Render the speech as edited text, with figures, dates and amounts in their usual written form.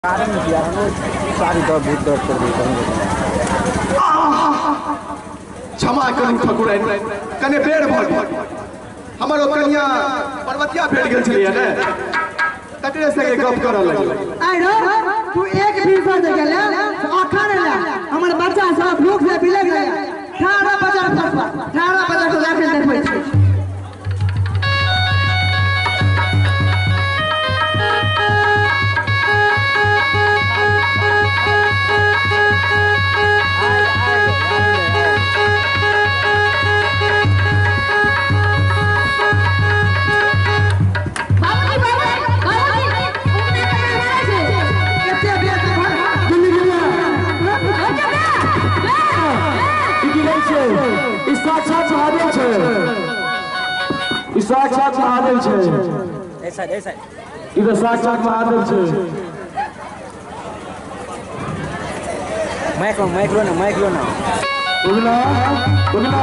क्षमा करू ठकुराइन, कने बेर भऽ गेल। हमर ओ कनिया पर्वतिया भेट गेल छलैया ने, तकरे संगे गप करऽ लगलै। आइ रो तू एक बीस जे गेले अखन एला, हमर बच्चा सब भूख से बिलक गेलै। ठाड़ा बाजार पर, ठाड़ा बाजार से जाके देखबै छी। साक्षात महादेव छै, ई साक्षात महादेव छै। ई तऽ साक्षात महादेव छै। माइक लो, माइक लो ना, माइक लो ना। उगना उगना।